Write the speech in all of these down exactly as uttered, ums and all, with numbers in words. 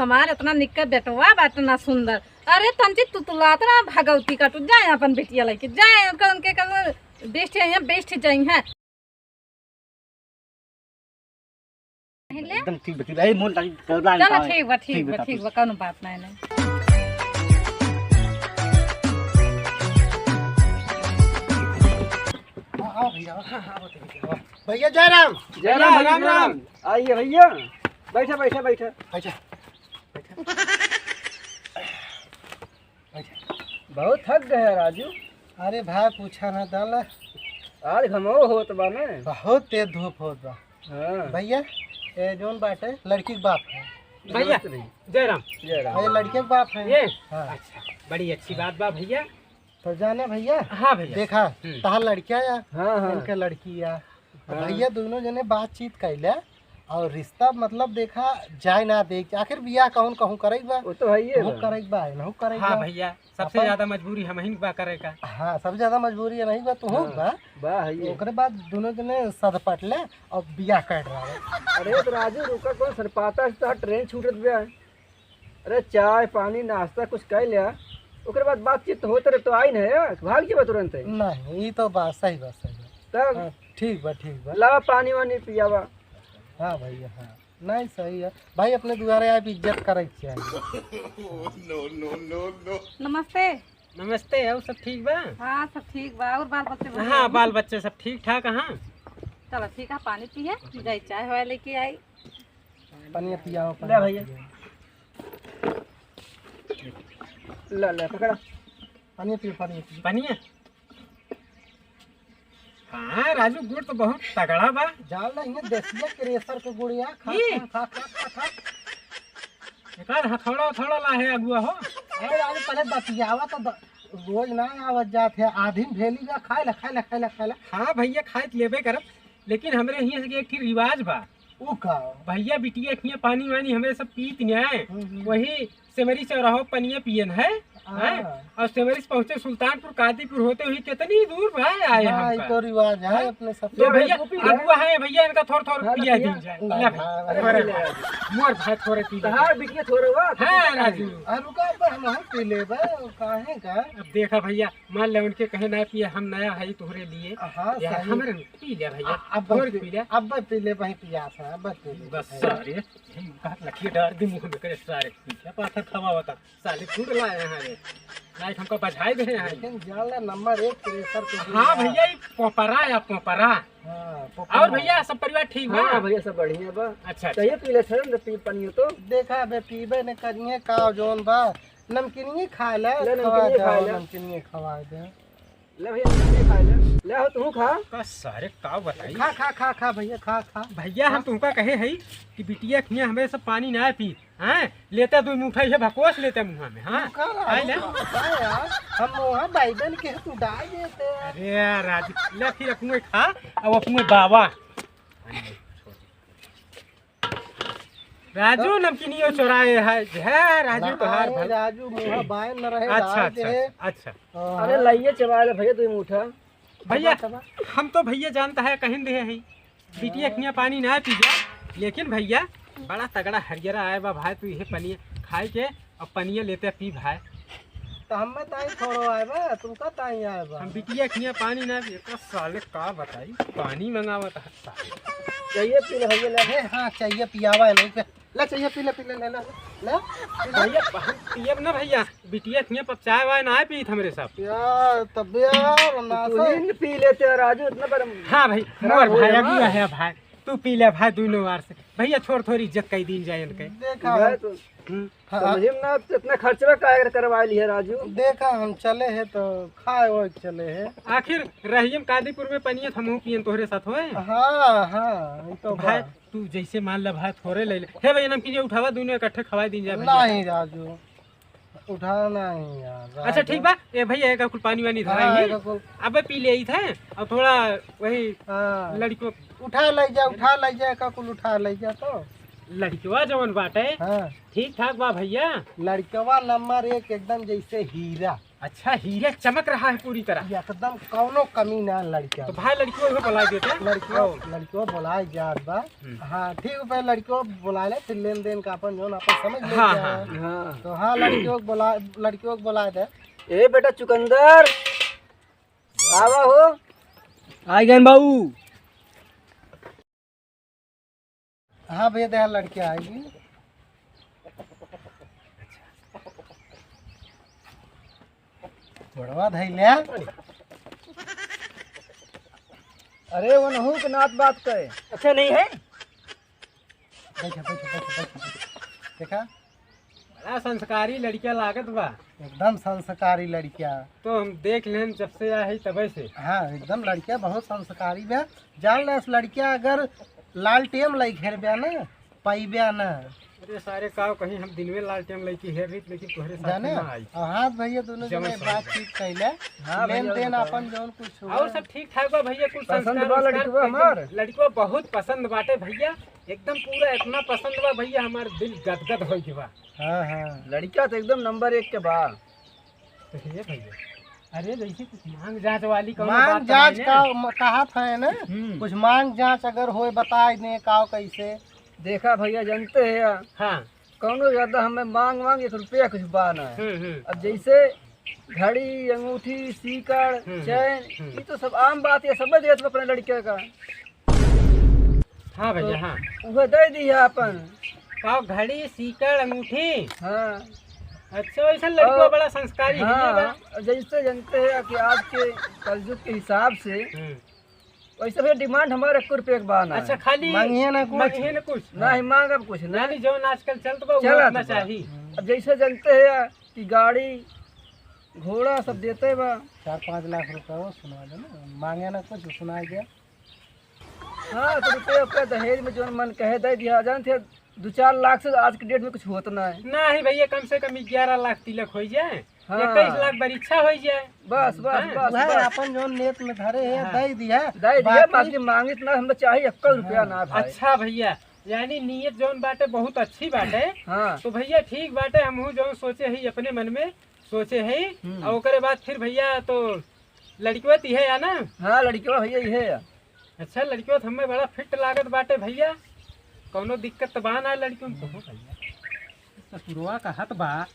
हमार इतना निक्का बेटवा बा, इतना सुंदर। अरे तंची, तू तुलात ना भगवती का, तू जाए अपन बिटिया लेके, जाए उनका, उनके का बेस्ट है, यहाँ बेस्ट जाई है। पहिले? एकदम ठीक बा, ठीक बा। ए, मोल तारी करला चलो, निकाल। ठीक बा, ठीक ठीक बा, बा, ठीक ठीक बा, कौनो बात नहीं, नहीं। हाँ, हाँ, भैया, हाँ, हाँ, बताइए, हाँ। भैया, जय राम। जय राम, भैया, राम, राम। आइए भैया, बैठा, बैठा, बैठा। अच्छा। बहुत थक गए हैं राजू। अरे भाई, पूछा ना दाला। आज घमाओ होत बा ना। बहुत तेज धूप होत बा। हाँ। भैया, ए जोन बाटे, लड़की के बाप है। भैया, नमस्ते भैया। जय राम। जय राम। ये लड़के के बाप है। ये? हाँ। अच्छा, बड़ी अच्छी बात बा भैया। तो जाने भैया, हाँ भैया। देखा, हम्म। तहार लड़किया या, हाँ, हाँ। इनके लड़की या। तो हाँ। भैया दोनों जने बातचीत कैले और रिश्ता मतलब देखा जाए ना दे, आखिर बियाह कहूँ कहूँ करे के बा। वो तो है ही कहूँ बा। करे के बा, इनहू करे के हाँ बा। भैया, सबसे अपन ज्यादा मजबूरी हमहिन बा करे का। हाँ, सबसे ज्यादा मजबूरी इनही बा, तू हाँ, बा। बा है तो ये। ओकरे बाद दोनों जने सदपट ले और बियाह कर रहा है। अरे तो राजू रुका, कौन सर पाता है, तो ट्रेन छूटत बा। अरे चाय पानी नाश्ता कुछ कर लिया, ओकरे बाद बातचीत होत रहे तो आई नहीं है, भाग जेबा तुरंत है। नहीं, ये तो बात सही, बात सही बात। तब हाँ, ठीक बा, ठीक बा। लावा पानी वानी पियावा। हाँ भैया, हाँ, नहीं सही है भाई, अपने दुआरे आप इज्जत करे के चाहिए। No, no, no, no। नमस्ते। नमस्ते, और सब ठीक बा? हाँ, सब ठीक बा। और बाल बच्चे बढ़िया हाँ, हैं? बाल बच्चे सब ठीक ठाक हैं। चलो ठीक है, पानी पिए, जाई चाय वाय लेके आई। पानी पियाओ, ले पानी भैया। पियाओ। ले, ले, पकड़ा। पानी पियो, पानी पियो। पानी है? हाँ, राजू, गुड़ तो बहुत तगड़ा बा। जान ला, इन्हें देसिया के रेसर के गुड़िया खा, ई? खा, खा, खा, खा, खा। एकर हथौड़ा, हथौड़ा ला है अगुआ हो। अरे राजू, पहले बतियावा तो द-, रोज ना आवत जात है, आधी में भेली बा, खाए ला, खाए ला, खाए ला, खाए ला। हाँ भैया, खाए तो लेबे करब, लेकिन हमरे हियाँ से एक ठे रिवाज बा। ऊ का? भैया बिटिया खिया पानी वानी हमें सब पीत न्याय, हम्म, हम्म। वही सेमरी से रहो पनिया पियन है, हाँ। हैं? और सेमरी से पहुँचे सुल्तानपुर कादीपुर होते हुए कितनी दूर भाई आए हाँ, हमका। ई तो रिवाज है हैं? अपने सब तो भैया, तू पी ले। अगुआ है भैया, इनका थोड़ा थोड़ा हाँ, पिया पिया। दी जाए। हाँ, ले भाई, हाँ, थोड़े हाँ। मोर भाई थोड़े पी ले। तहार बिटिया थोड़े हुआ, हाँ, राजू। आ, रुका, अब हम, हम पी लेबे, काहे का? अब देखा भैया, मान ले उनके कहे ना पिए, हम नया है तोहरे लिए। हाँ, या सही। हमरे पी ले भैया, आ, अब थोड़े बस पी ले। अब बस पी ले, वही पियास है, अब बस पी ले। बस सारे, हम कहा लठिया डाल दी मुंह में, करे सारे, पीछे पाथर खवावता, साले झूठ लाए हैं रे, लाइक हमका बझाए दे हैं। लेकिन जान ले नंबर एक प्रेशर के हाँ भैया, ये पोपरा या पोपरा। हाँ, पोपरा। और भैया सब परिवार ठीक बा? हाँ भैया सब बढ़िया बा। अच्छा, अच्छा। चाहिए पी ले, छोड़ दे, पी पानी हो तो। देखा बे, पीबे ने करिए का जोन बा, नमकीनिए खा ले, ले, खवा नमकीनिए दे, खा ले। नमकीनिए खवा दे। ले भैया, नमकीनिए खा ले। ले हो, तू खा। का सारे का बताई? खा, खा, खा, खा भैया, खा, खा। भैया, हम खा। तुमका कहे हई कि बिटिया खिया हमें सब पानी ना पी, हैं? लेते दुई मुठा ये भकोस लेते मुँहा में, हाँ? तू का आए ले। का यार? हम मुँहा बैगन के तू डाल देते। अरे यार, राजू, ले फिर अपने खा, अब अपने बाबा। राजू, नमकीनियो चोराए है, है राजू ना, तोहार आए भाई। राजू मुँह बाय न रहे, अच्छा, लाए अच्छा, दे। अच्छा, अच्छा। हाँ। अरे लाइए चबा ले भैया, तू मुठा। भैया, चबा, चबा। हम तो भैया जानता है, कहीं दे है, बिटिया खिया पानी ना पी जा, लेकिन भैया, बड़ा तगड़ा हरियरा आए बा भाई, तू ये पनिया खाए के, अब पनिया लेते पी भाई। तो हम ताई थोड़ो आए बा, तुमका ताई आए बा। हम बिटिया खिया पानी ना पिए, तो साले का बताई, पानी मंगावत है साले। चाहिए पी ले भैया, ले। ए, हाँ, चाहिए पियावा है लोग। ले, चाहिए पी ले, पी ले, ले, ले, ले। भैया, हम पियब ना भैया, बिटिया खिया पर चाय वाय ना पीत हमरे सब। यार, तब यार, ना तू सही। ही पी लेते हैं राजू, इतना बड़ा हाँ भाई, खराब मोर हो भाई गया अगुआ ना। है भाई, तू पी ले भाई, दोनों बार से। भैया, छोड़, थोड़ी इज्जत कई दिन जाए इनके। देखा, मैं तो हम्म। हाँ। समझे में ना, तो इतना खर्चवा काहे करवा लिया राजू? देखा, हम चले हैं तो खाए वो चले हैं। आखिर रहियम कादीपुर में पनिया त हमहू पियन तोहरे साथ होए। हाँ, हाँ, ई तो भाई, बा। तू जैसे मान ले भाई, थोड़े ले ले। हे भैया, नमकीन उठावा, दोनों इकट्ठे खवाए दिन जाए भैया। नहीं राजू, उठाना नहीं यार, अच्छा, राजू। ठीक बा। ए भैया, एक कुल पानी वानी धराई हाँ, नहीं। एक कुल अबे पी ले आई थे, और थोड़ा वही हाँ। लड़कियों उठा ले जा, उठा ले जा, एक कुल उठा ले जा तो। लड़कियों जवन बाटे, हाँ। ठीक ठाक बा भैया। लड़कवा नंबर एक, एकदम जैसे हीरा। अच्छा, हीरा चमक रहा है पूरी तरह। एकदम कौनो कमी ना लड़किया तो में। भाई, लड़कियों को बुला देते हैं। लड़कियों, आओ। लड़कियों बुलाए जात बा। हम्म। हाँ, ठीक बा, लड़कियों बुला ले, फिर लेन देन का अपन जौन अपन समझ ले हाँ, जाए। हाँ। हाँ। तो हाँ, लड़कियों को बुला, लड़कियों को बुला दे। ए बेटा चुकंदर, आवा हो। आ गए बाबू। हाँ भैया, देहा लड़किया आएगी। गोड़वा धइले। अरे, वो नहू के नात बात करे। अच्छा नहीं है? बैठा, बैठा, बैठा, बैठा, बैठा। देखा? बड़ा संस्कारी लड़किया लागत बा। एकदम संस्कारी लड़किया। तो हम देख लेन जब से आए है तबे से। हाँ, एकदम लड़किया बहुत संस्कारी बा। जान ले, लड़किया अगर लालटेम लई घेर बा ना, पाइबे ना। अरे सारे, काव कहीं हम दिन में लालटेम लइकी हेर रही, लेकिन तोहरे साथ जाने? ना आई। और हाथ भैया दोनों जमा जने समझ बातचीत कैले, हाँ भैया, लेन देन बताओ। अपन जौन कुछ हुआ। और सब ठीक ठाक बा भैया, कुछ पसंद संस्कार बा उस्कार लड़कवा एकदम, हमार? लड़कवा बहुत पसंद बाटे भैया, एकदम पूरा इतना पसंद बा भैया, हमार दिल गदगद हो गया बा। हाँ, हाँ। लड़का तो एकदम नंबर एक के बा। तो हे भैया, अरे जैसे कुछ मांग जांच वाली कौनो मांग बात जांच नहीं का है? म-, कहा था है ना? हम्म। कुछ मांग जांच अगर होए, बताए दें काव कैसे। देखा भैया, जानते हैं यार, हाँ। कौनो ज्यादा हमें मांग वांग एक रुपया कुछ बा ना है। हम्म, हम्म। अब जैसे घड़ी, अंगूठी, सीकड़, हम्म, हम्म, चैन, हम्म। ये तो सब आम बात है, सब देत बा अपने लड़के का। हाँ भैया, तो हाँ। उहे दे दिया अपन। का घड़ी, सीकड़, अंगूठी? हाँ। अच्छा, वैसे लड़का और बड़ा संस्कारी है हाँ, ये बा। और जैसे जानते हैं कि आज के कलयुग के हिसाब से हम्म। वैसे भैया डिमांड हमारे एक रुपये के बा ना। अच्छा, खाली मांगिए ना कुछ। मांगिए ना कुछ। ना ही मांगब कुछ ना। यानी जौन आजकल चलत बा, वो चलत उतना बा। चाही। अब जैसे जानते हैं कि गाड़ी, घोड़ा सब देते बा। चार पाँच लाख रुपया वो सुना दे ना, मांगे ना कुछ, सुना दे। हाँ, तो रुपये उपये दहेज में जौन मन कहे दे दिया, जानते हैं, दो चार लाख से आज के डेट में कुछ होत ना है। ना ही भैया, कम से कम ग्यारह लाख तिलक हो जाए, हाँ। इक्कीस लाख बरीक्षा हो जाए। बस, बस, हाँ। बस, वह बस। अपन जौन नेत में धरे है, हाँ। दे दिया। दे दिया, बाकी बाकी मांगित ना, हम तो चाही एक रुपया हाँ। ना भाई। अच्छा भैया, यानी नीयत जौन बाटे बहुत अच्छी बाटे। हाँ। तो भैया ठीक बाटे, हमहू जौन सोचे ही अपने मन में सोचे ही, हम्म। और ओकरे बाद फिर भैया तो लड़कवा ती है या ना? हाँ, लड़कवा भैया ये है। अच्छा, लड़कियों तो हमें बड़ा फिट लागत बाटे भैया, कौनो दिक्कत तो बा ना लड़कियों में? कहो भैया, ससुरवा कहत बा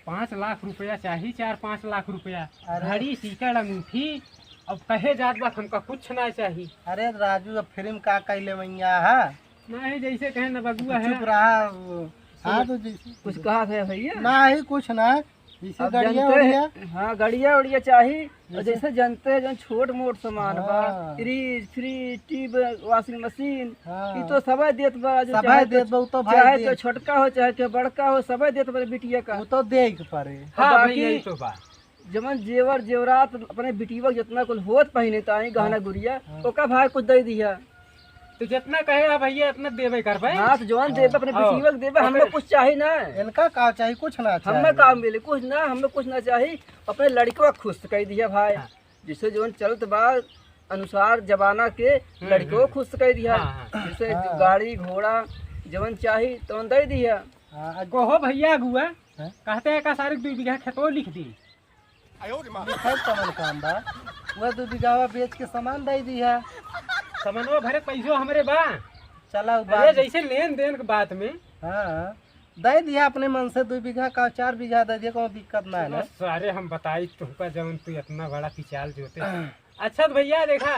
पाँच लाख रुपया चाही, चार पाँच लाख रुपया, अरे। घड़ी, सीकड़, अंगूठी। अब कहे जात बा हमका कुछ ना चाही। अरे राजू, अब फिल्म का कैले मैया है? नहीं, जैसे कहे ना बबुआ है। चुप रहा, वो, हाँ, तो जैसे कुछ कहा है भैया? नहीं, कुछ ना। जैसे अब गड़िया जानते उड़िया। हैं, हाँ, गड़िया उड़िया चाही। और जैसे जैसे जानते हैं, जौन छोट मोट सामान बा, हाँ। फ्रिज, फ्रिज, टीवी, वॉशिंग मशीन, हाँ। ई तो सबै देत बा, जो सबै चाहे तो, देत बा, उ तो भाई चाहे तो देत। छोटका हो, चाहे तो बड़का हो, सबै देत बा बिटिया का। उ तो देइ के परे। हाँ, बाकी भाई, यही तो बा। जवन जेवर जेवरात अपने बिटिया के जितना कुल होत पहिने ताई गहना हाँ। गुरिया, हाँ। ओका भाई कुछ दे दिया। तो जितना कहे है भैया, इतना देबे करबे। हाँ, तो जवन हाँ। देबे, अपने आओ। बिटिया के देबे, हमें ओकरे कुछ चाही ना। इनका का चाही? कुछ ना चाही। हमें का मिले? कुछ ना, हमें कुछ ना चाही। अपने लड़कवा खुश कर दिया भाई। हाँ। जिसे जवन चलत बा अनुसार जमाना के, हम्म, लड़कवा हम्म। खुश कर दिया। हाँ, हाँ। जिसे हाँ। गाड़ी घोड़ा जवन चाही तवन दे दिया। हाँ, आ कहो भैया अगुआ, हाँ? कहते हैं का सारे दुई बीघा खेतवा लिख दी। लिखाई कवन काम बा? वह दू बीघावा बेच के सामान दे दिया। सामानवा भरे पैसो हमरे बा। चला, उ अरे, बात जैसे लेन देन के बात में। हाँ, दे दिया अपने मन से, दू बीघा का चार बीघा दे दिया, कोनो दिक्कत ना है ना। सारे हम बताई तुमका, जवन तू इतना बड़ा पिचाल जोते। अच्छा तो भैया देखा,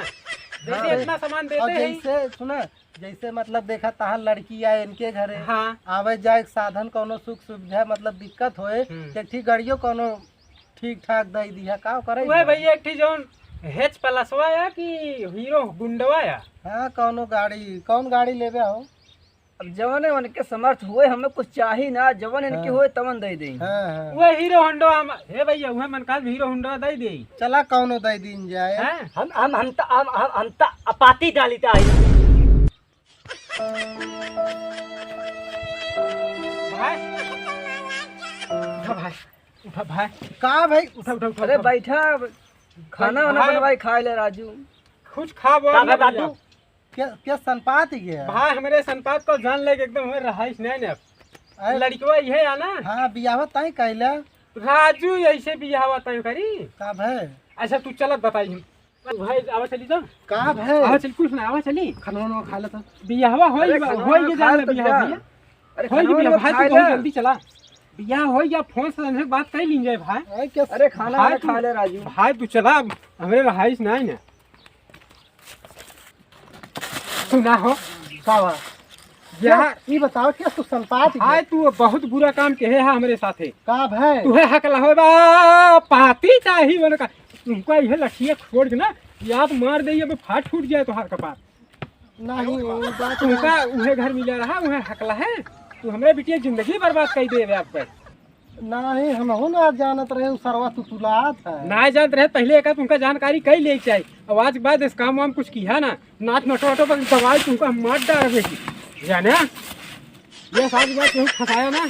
जैसे हाँ। इतना सामान देते और हैं। जैसे सुना, जैसे मतलब देखा, तहार लड़की आए इनके घरे, हाँ। आवे जाए के साधन, कोनो सुख सुविधा, मतलब दिक्कत होए, हम्म। तो एक ठी गड़ियो कोनो ठीक ठाक दे दिया, का करे वह बा? भैया एक ठी जौन हेच प्लसवा या कि हीरो गुंडवा या? हाँ, कोनो गाड़ी, कौन गाड़ी लेबे हो? अब जवने उनके समर्थ होए, हमें कुछ चाही ना, जवन इनके हाँ। होए तवन दे दें। हाँ, हाँ। वह हीरो होंडो हम, हे भैया, वह मन का हीरो होंडो दे दे। चला, कौनो दे दीन जाए। हैं? हम, हम, हम त, हम, हम, हम त अपाती डाली त आई। भाई, उठा भाई, उठा भाई। का भाई? उठा, उठा, उठा, अरे उठा। बैठा, खाना वाना भाई, बनवाई खाए ले राजू। कुछ खा बोल का ना भैया। बाबू? क्या, क्या सनपात ही गया? भाई, हमरे सनपात को जान लेके एकदम हमें रहाइश नहीं ने अब। अरे लड़कवा ये है ना? हाँ, बियाह ताई कैला। राजू, ऐसे बियाहवा तय करी? का भय? अच्छा, तू चलत बताई हम। भाई, आवा चली तो। का भय? आवा चली, कुछ ना, आवा चली। खाना वाना खा ले तो। बियाहवा होई अरे, बा, खाना होई वाना के खा जान ले तो बियाह जा। भैया। अरे, होई खाना के वाना बियाह, भाई, खा तू बहुत ले। जल्दी चला। बियाह होई या फोन से हमसे बात कर लीन जाए, भाई। अरे, क्या अरे, खाना भाई, वाना तू, खा ले, राजू। भाई, तू चला, हमरे रहाइश ना है ना। सुना हो। का बा? या- क्या? ई बताओ, क्या तू सनपात भाई, गया? तू बहुत बुरा काम केहे है हमरे साथे। का भय? तू है हकला हो बा, पाती चाही मन का। तुमका यह लठिया छोड़ के ना, याद मार दे, ये फाट फूट जाए तोहार कपार। नहीं, वो बात तुमका नहीं। उहे घर मिला रहा, उहे हकला है। तू हमरे बिटिया जिंदगी बर्बाद कर दे आप पे। नाही, हमहू ना जानत रहे, उ सरवा तुतुलात है। ना जानत रहे, पहले एका तुमका जानकारी कई ले के चाही। अब आज के बाद इस काम वाम कुछ किया ना, नाच नटो वटो पर दवाई तुमका हम मार डाल रहे की। जाने? ये सारी बात तुम फंसाया ना,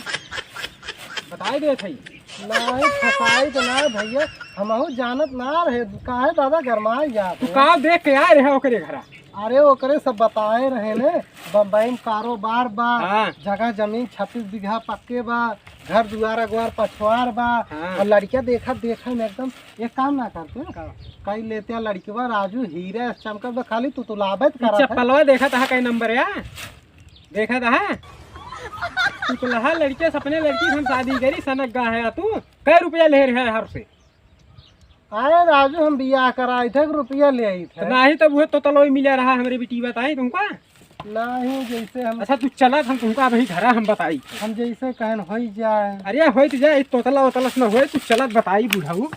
बताई दे थे। नाही, फंसाई तो ना भैया, हमहू जानत ना रहे, काहे दादा गरमाई जात तू है? का देख के आए रहे ओकरे घरा? अरे, ओकरे सब बताए रहे ने, बम्बई में कारोबार बा, हाँ। जगह जमीन छत्तीस बीघा पक्के बा, घर दुआर अगवार पछवार बा, हाँ। और लड़किया देखत देखे में एकदम, एक काम ना करते, का? कई लेते हैं लड़किया, राजू हीरे से चमकत बा, खाली तुतुलाबे ई करत है। चप्पलवा देखत है, कई नंबर है? देखत है? तुतुलहा लड़के से अपने लड़की से हम शादी करी, सनक गा है तू, कै रुपया ले रहे हैं हर से? अरे राजू, हम बियाह कराई थे, रुपया ले आई थे। तो नाही, तब उहे तोतलवा मिला रहा हमरे बिटिया, बताई तुमका। नाही, जैसे हम अच्छा, तू चलत, हम तुमका अभी घरा हम बताई। हम जैसे कहन होई जाए। अरे होई तो जाए, तोतला ओतला से न होए, तू चलत बताई बुढ़ऊ।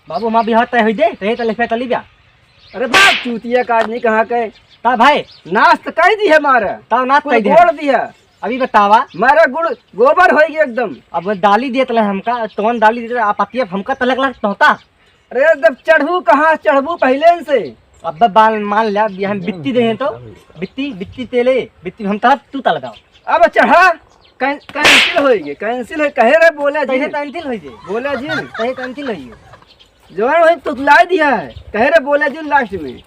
बाबू, हमार बियाह तय होई दे, तही तले फे तली बा। अरे बाप, चूतिया का आदमी कहाँ के? ता भाई। नाश तो कई दी है मारा। ता नाश कुल कई दी है। बोल दिया। अभी बतावा। मारा गुड़ गोबर होई गया एकदम। अब डाली देत ले हमका, तोन डाली देत ले, आप अतियप हमका तलक लग तोहता। अरे, जब चढ़बू कहाँ, चढ़बू पहिले से। अब बाल मान ले, अब हम बित्ती दे हैं तो, बित्ती, बित्ती तेले, बित्ती हम तलब, तू तलब आओ। अब चढ़ा, कैं-, cancel होई गे, cancel है, कहे रे बोला जी। कैसे cancel होई गे? बोला जी। कैसे cancel होई गे? जवान वही तुतलाई दिया है, कहे रे बोला जी last में।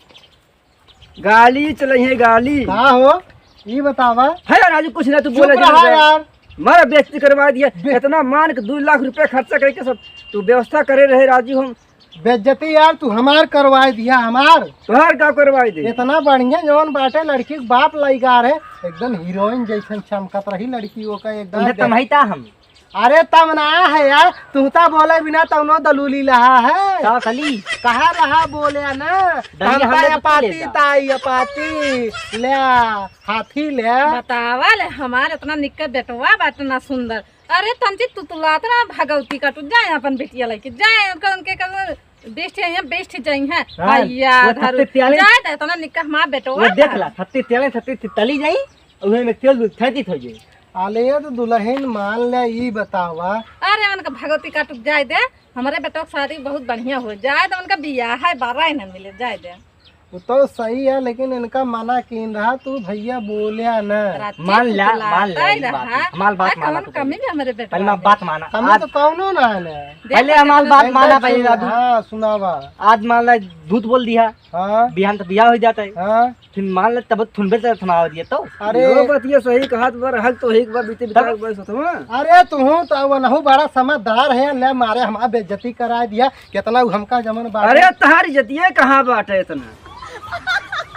गाली चलई है, गाली। का हो? ई बतावा। है यार, राजू, कुछ ना, तू चुप बोला रहा जी। यार। मारा बेइज्जती करवा दिया। बे- इतना मान के दो लाख रुपया खर्चा करके सब तू व्यवस्था करे रहे राजू हम। बेइज्जती यार, तू हमार करवाए दिया, हमार। तोहार का करवाए दे? इतना बढ़िया जौन बाटे, लड़की के बाप लइका रहे, एकदम हीरोइन जैसन चमकत रही लड़की, ओका एकदम उन्हें दे- तमहिता हम। अरे तम ना है यार, तू तो बोले बिना तौनो दलूली लहा है। का कली? कहाँ रहा बोले ना? दलिया हम हमरे तो अपाती लेता। ताई अपाती। ले आ, हाथी ले आ। बतावा ले, हमार इतना निक्का बेटवा बा, इतना सुंदर। अरे तंची तुतुलात ना भगवती का, तू जाए अपन बिटिया लेके, जाए उनका, उनके का बेस्ट है, बेस्ट जाई है। हाँ, भैया वो धरू, थत्ते त्याले जाए दे, इतना निक्का हमार बेटवा वो देख बा। ला, थत्ते त्याले, थत्ते तली जाई, उहे में तेल दूध फेंकी थई जाई। अले तो दुल्हन मान ले, ई बतावा। अरे उनका भगवती काटुक जाए दे, हमरे बेटवा के शादी बहुत बढ़िया हो जाए दे, उनका बियाह है, बारह न मिले, जाए दे। वो तो सही है, लेकिन इनका मना कीन रहा तू भैया बोल्या न। राती मान ला, मान ला, ई बात। हमार बात माना तू कमी पहले। भी हमरे बेटवा पहले हमार बात माना। कमी आज तो कौनो ना है ना। पहले हमार बात माना पहले दादू। हाँ, सुनावा। आज मान ला झूठ बोल दिया। हाँ। बिहान तो बियाह हो जाता है। हाँ। फिर मान ले तब थुनबे से थमावा दिया तो। अरे। यो बतिया सही कहा तू, हक तो एक बार बीते बिता तब एक बार सतवा। अरे तू तो वनहु बड़ा समझदार है, ले मारे हमार बेइज्जती करा दिया, कितना उ हमका जमन बाटे। अरे तहार इज्जतिये कहाँ बाटे इतना?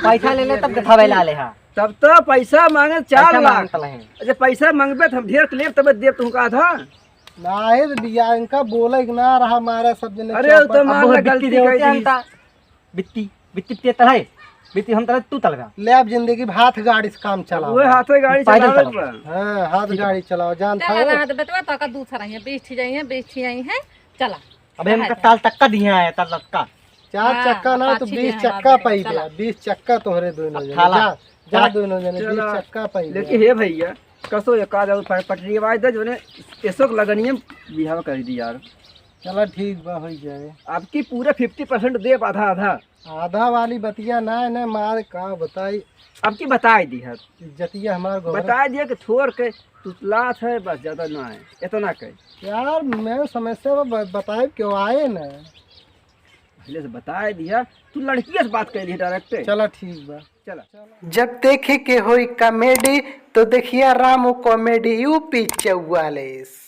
पैसा ले ले तब दिखावे ला ले हा। तब तो पैसा मांगे चार पैसा लाख। मांगत रहे। अच्छा पैसा मांगबे तो हम ढेर लेब तब देब तुमका आधा। ना है तो बिया इनका बोले कि ना रहा मारे सब जने अरे चौपट। तो अब मान वो ले बित्ती गलती देवते कर दी। अंता। बित्ती, बित्ती ते तलहे, बित्ती हम तलहे, तू तलगा। ले अब जिंदगी में हाथ गाड़ी से काम चला। वो हाथे गाड़ी पैदल चलावे चलाओ। पर। हाँ, हाथ ठीक है। गाड़ी चलाओ, जान चला था। रहा तो बेटवा, तो का दूसरा ही है, बीस ही जाई है, बीस ही आई है, चला। अबे हमका चला। ताल तक्का दिया है, ताल तक्का। चार हाँ, चक्का ना तो पाछी बीस में चक्का हमारे पाई चला। दे, बीस चक्का तोहरे दोनों अब जने। थाला। जा, जा चला। दोनों जने, बीस चला। चक्का पाई दे। लेकिन हे भैया, कसो एक आध और पट-, पटरी आवाज दे, जोने एसो के लगनिये बिहाव कर दी यार। चला ठीक बा, होई जाए। आपकी पूरे fifty percent देब, आधा आधा। आधा वाली बतिया ना, ना मार का बताई। अब की बताई दी है। इज्जतिया हमार गौरव। बताई दिया कि छोड़ के तुतलात है, बस ज्यादा ना है, इतना कह। यार मैं समस्या बा-, ब-, बताए क्यों आए ना। पहले से बताए दिया, तू लड़किया से बात कर ली direct। चला ठीक बा। चला। जब देखे के होई comedy तो देखिया रामू comedy U P चौवालीस।